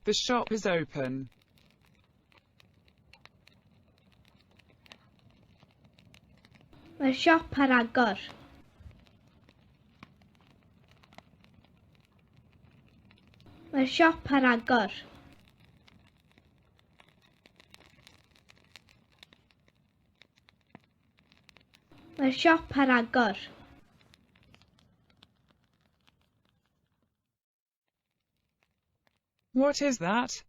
The shop is open. Mae'r siop ar agor. Mae'r siop ar agor. Mae'r siop ar agor. What is that?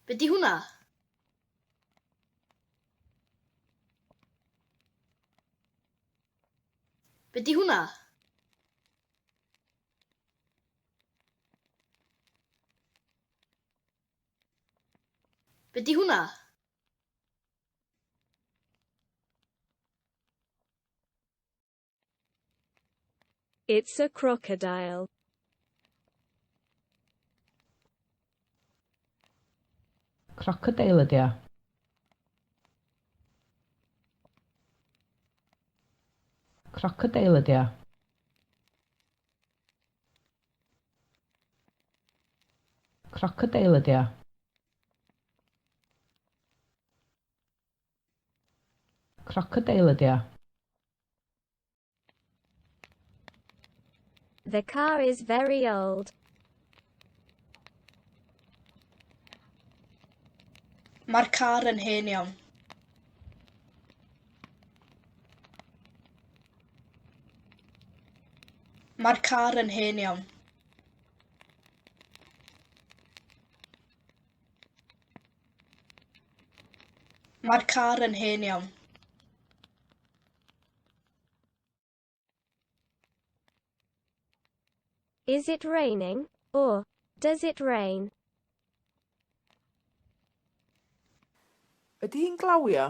Be di hwnna? Be di hwnna? Be di hwnna? It's a crocodile. Crocodeil ydy o. Crocodeil ydy o. Crocodeil ydy o. Crocodeil ydy o. The car is very old. Mae'r car yn hen iawn. Mae'r car yn hen iawn. Mae'r car yn hen iawn. Is it raining, or does it rain? Ydy hi'n glawio?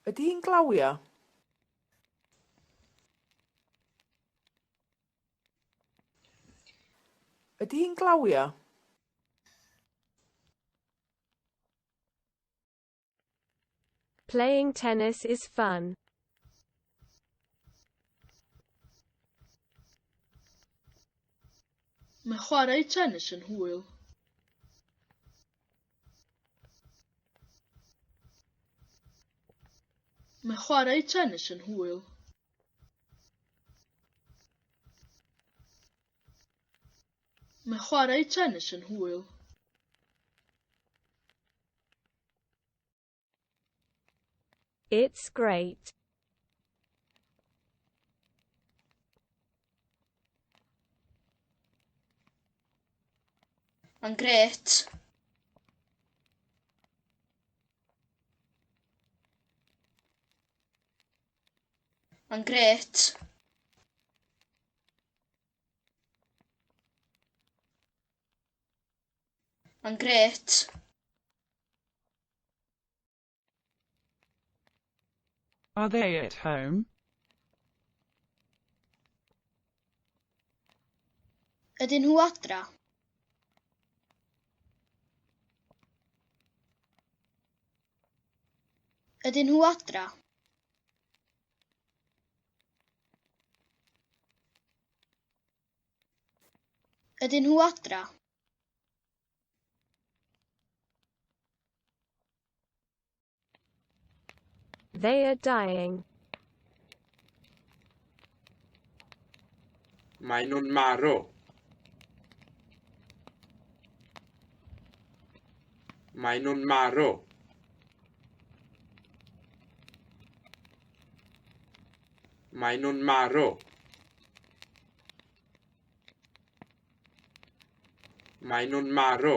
Ydy hi'n glawio? Ydy hi'n glawio? Playing tennis is fun. Mae chwarae tennis yn hwyl. Mae chwarae tennis yn hwyl. Mae chwarae tennis yn hwyl. It's great. Mae'n grêt. Mae'n grêt. Mae'n grêt. Are they at home? Ydyn nhw adra? Ydyn nhw adra? Ydyn nhw adra? They are dying. Maen nhw'n marw. Maen nhw'n marw. Maen nhw'n marw. Maen nhw'n marw.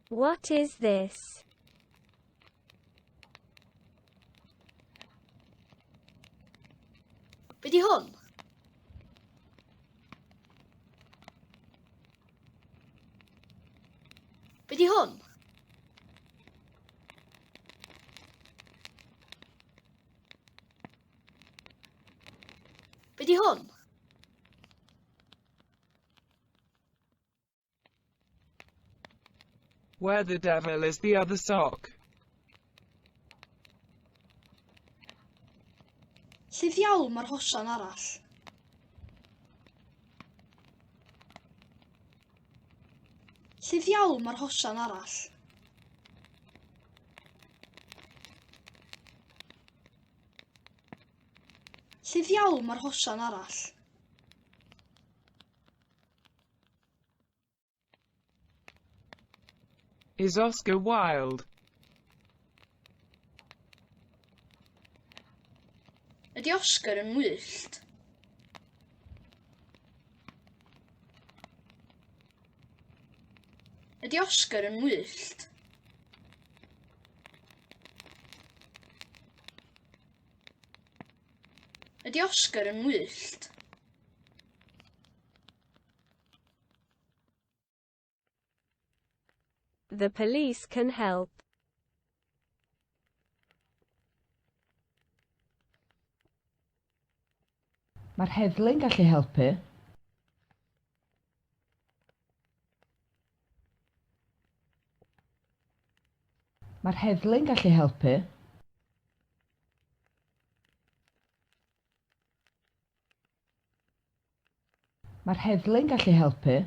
What is this? Be di hwn? Be di hwn? Be di hwn? Where the devil is the other sock? Lle ddiawl mae'r hosan arall? Lle ddiawl mae'r hosan arall? Lle ddiawl mae'r hosan arall? Is Oscar Wilde? Ydy Oscar yn wyllt? Ydy Oscar yn wyllt? Ydy Oscar yn wyllt? The police can help. Mae'r heddlu'n gallu helpu. Mae'r heddlu'n gallu helpu. Mae'r heddlu'n gallu helpu.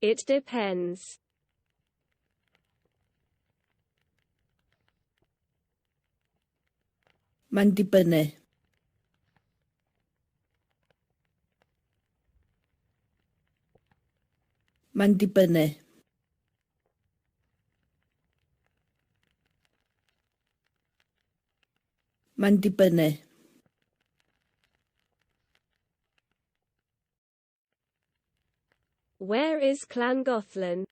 It depends. Mae'n dibynnu. Mae'n dibynnu. Mae'n dibynnu. Where is Llangollen?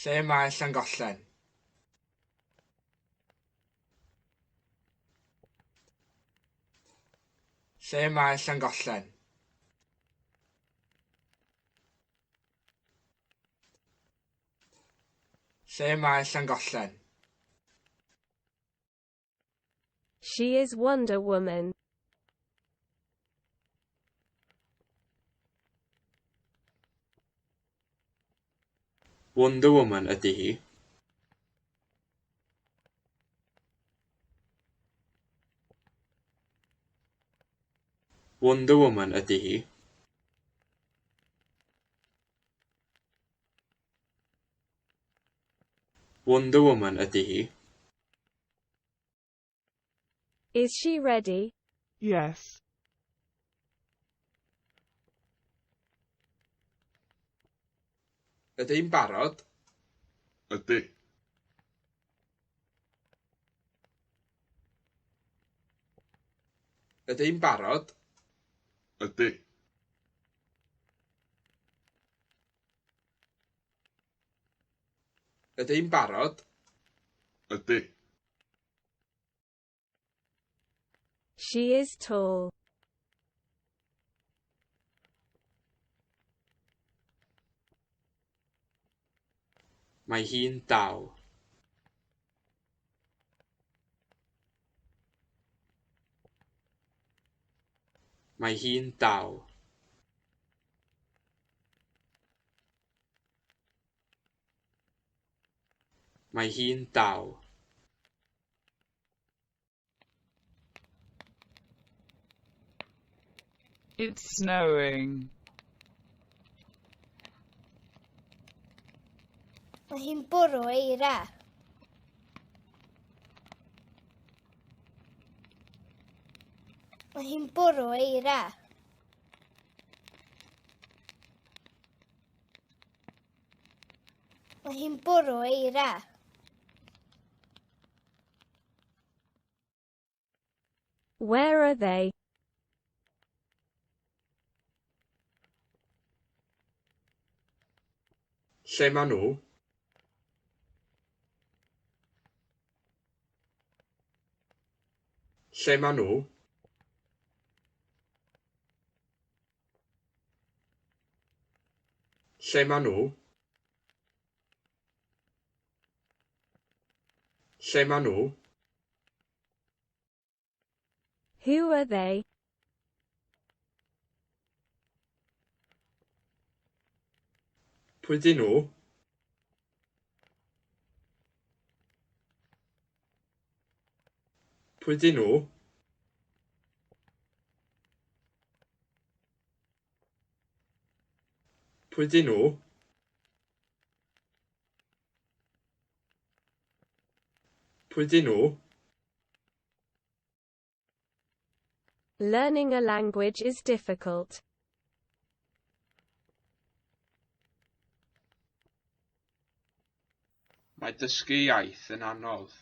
Lle mae Llangollen? Lle mae Llangollen? Lle mae Llangollen? She is Wonder Woman. Wonder Woman ydy hi. Wonder Woman ydy hi. Wonder Woman ydy hi. Is she ready? Yes. Ydy hi'n barod? Ydy. Ydy hi'n barod? Ydy. Ydy hi'n barod? Ydy. She is tall. Mae hi'n dal. Mae hi'n dal. Mae hi'n dal. It's snowing. Mae hi'n bwrw eira. Mae hi'n bwrw eira. Mae hi'n bwrw eira. Where are they? Lle maen nhw? Lle maen nhw? Lle maen nhw? Lle maen nhw? Who are they? Pwy dyn nhw? Pwy dyn nhw? Pwy dyn nhw? Pwy dyn nhw? Learning a language is difficult. Mae dysgu iaith yn anodd.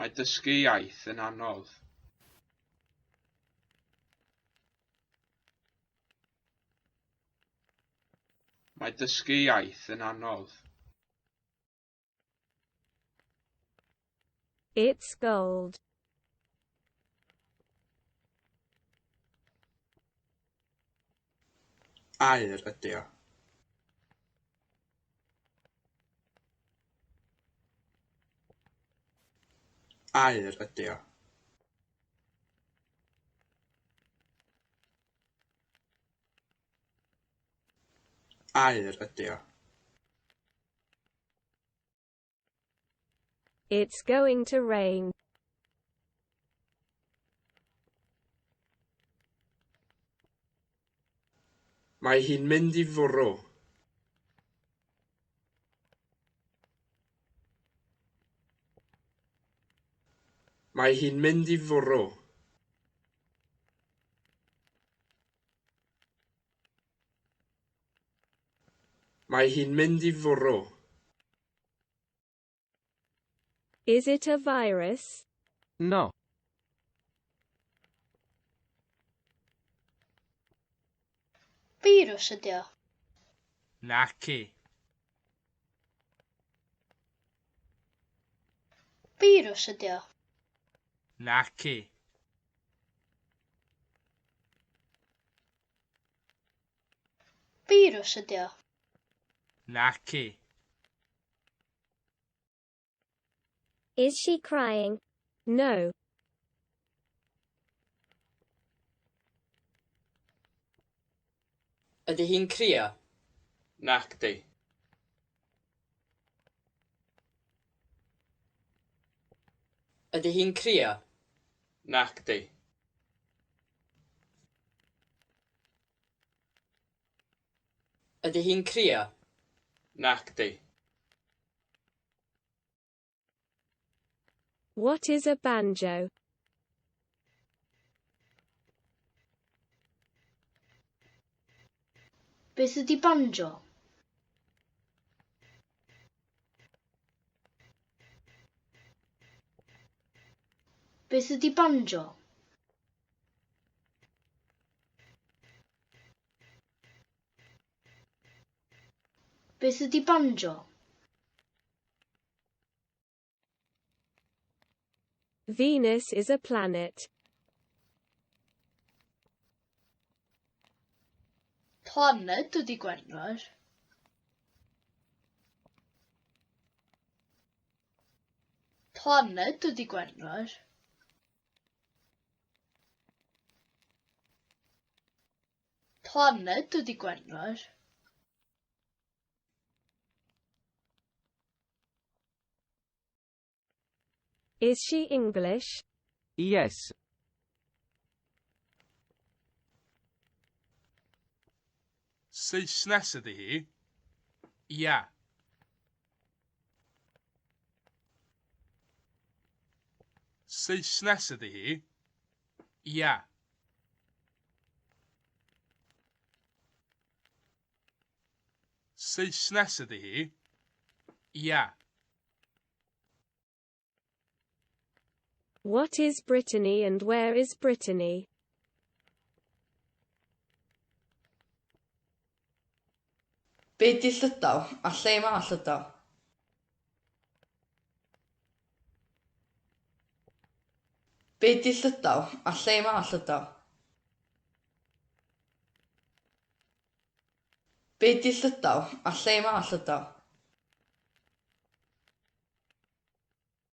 Mae dysgu iaith yn anodd. Mae dysgu iaith yn anodd. It's gold. Aur ydy o. Aur ydy o. Aur ydy o. It's going to rain. Mae hi'n mynd i fwrw. Mae hi'n mynd i fwrw. Mae hi'n mynd i fwrw. Is it a virus? No. Firws ydy o. Naci. Firws ydy o. Naci. Firws ydy o. Naci. Is she crying? No. Ydy hi'n crio? Nacdi. Ydy hi'n crio? Nacdi. Ydy hi'n crio? Nacdi. What is a banjo? Beth ydy banjo? Beth ydy banjo? Beth ydy banjo? Venus is a planet. Planed ydy Gwener. Planed ydy Gwener. Planed ydy Gwener. Is she English? Yes. Saesnes ydy hi? Ia. Saesnes ydy hi? Ia. Saesnes ydy hi? Ia. What is Brittany and where is Brittany? Be 'di Llydaw, a lle mae Llydaw? Be 'di Llydaw, a lle mae Llydaw? Be 'di Llydaw, a lle mae Llydaw?